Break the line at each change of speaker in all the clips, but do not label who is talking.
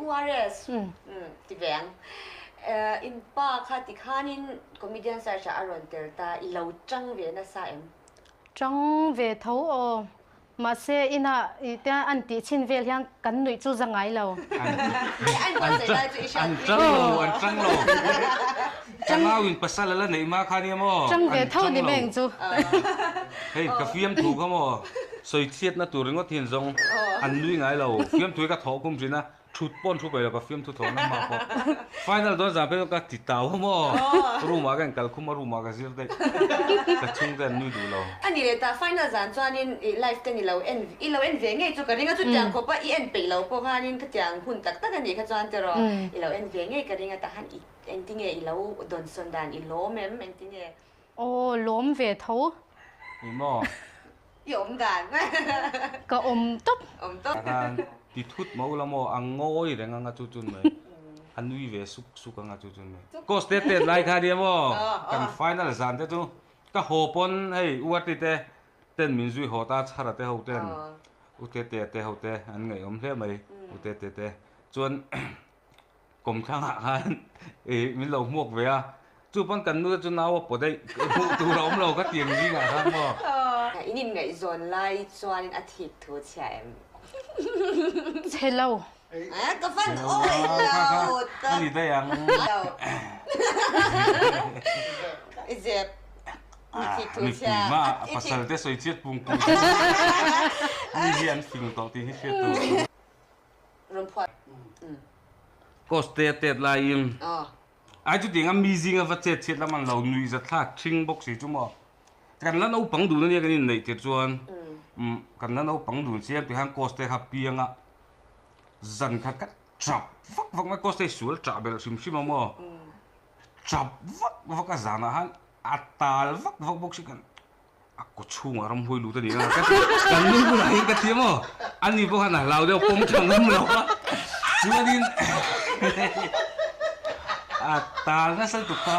URS ti ve ang. In pa kha tikhanin comedian search ah a rawn tel ta, i lo chang ve nasa em?
Chang ve tho aw. Mahse ina i te an tih chhin vel hian kan nuih chu za ngai lo.
An chang lo, an chang lo. Changau in pasal a la neih ma kha nia maw?
Chang ve tho ni mai ang chu.
Hei ka fiamthu kha maw? Sawichhiatna tur ringawt hian zawng an nui ngai lo. Fiamthu hi ka thawh kum thin a, thut pawh an thu peih lo ka fiamthu thawhna hma pawh. Final dawn zan phei chuan ka ti tau a maw? Room ah ka inkal khum a, room ah ka zir daih. Ka chhungte an nui duh lo.
A ni leh ta, final zan chuanin i live te ni lo en, i lo en ve ngei chu ka ring a, chutiang khawpa i en peih lo pawh khanin khatiang hun tak tak a nih kha chuan tiraw i lo en ve ngei ka ring a, tahan i engtinge i lo dawnsawn dan i lawm em engtinge?
Aw lawm ve tho.
Ni maw?
I awm dan.
Ka awm tawp.
Awm tawp.
Khan ti thut mo la maw a ngawi reng anga chu chun mai. A nui ve suk suk anga chu chun mai. Course te tet lai kha nia maw kan final zan te chu ka haw pawn hei URT te ten min zui haw ta chhara te ho ten U Tete te ho te an ngaihawm hle mai U Tete te chuan Kawmthlang ah khan ih min lo hmuak ve a, chu pawn kan nu te chu nau a pawt daih, hmuh tur a awm lo ka tiang zing ah khan maw.
In inngaihzawn lai chuanin a thik thu chhia em?
Chhe lo.
Ka fan awih lo
ta. A ni daih ang.
I zep. Mi thik thu
Mipui
chhia.
mah a pasal te sawi chiat pung pung chu mi hi an fing tawh tih hi hriat tur.
Rawn phuah.
Course te a tet laiin ai chutiang a mi zinga va chet chhiat lam an lo nui za thlak thing bawk si chu maw. Kan la naupang dun ania kan inneih tir chuan kan la naupang dun chiang tih khan course te kha piang a zan kha ka chap vak vak mai course te hi sual chah belh hrim hrim a maw chap vak vak a zanah khan a tal vak vak bawk si kan A kaw chhungah ramhuai lut a ni a, ka kan nu bulah hian ka ti maw? Ani pawh khan a hlau deuh pawm tha ngam lo a, chuanin a tal nasa lutuk kha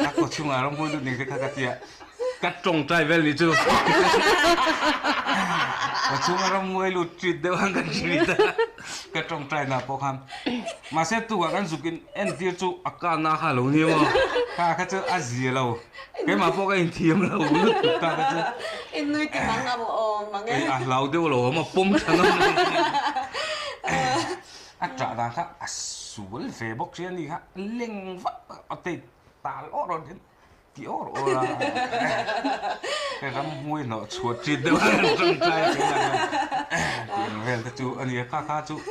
a kaw chhungah ramhuai lut ning te kha ka ti a, ka tawngtai vel ni chu kaw chhunga ramhuai lut ṭit deuh ang kan hrit a, ka tawngtai na pawh khan mahse tukah kan zuk in entir chu a kana kha a lo ni maw? Kha kha chu a zia lo. Keimah pawh ka inthiam lo lutuk ta ka chu.
In nui ti mang a maw aw mang e.
A hlau deuh lo awm a pawm tha ngam lo. A ṭah dan kha a sual ve bawk sia ni kha leng vak a tei tal awr awr hian ti awr awr a. Hei ramhmuai hnawh chhuat ṭit deuh a ṭangkai a tih ang vel te chu a ni a kha kha chu.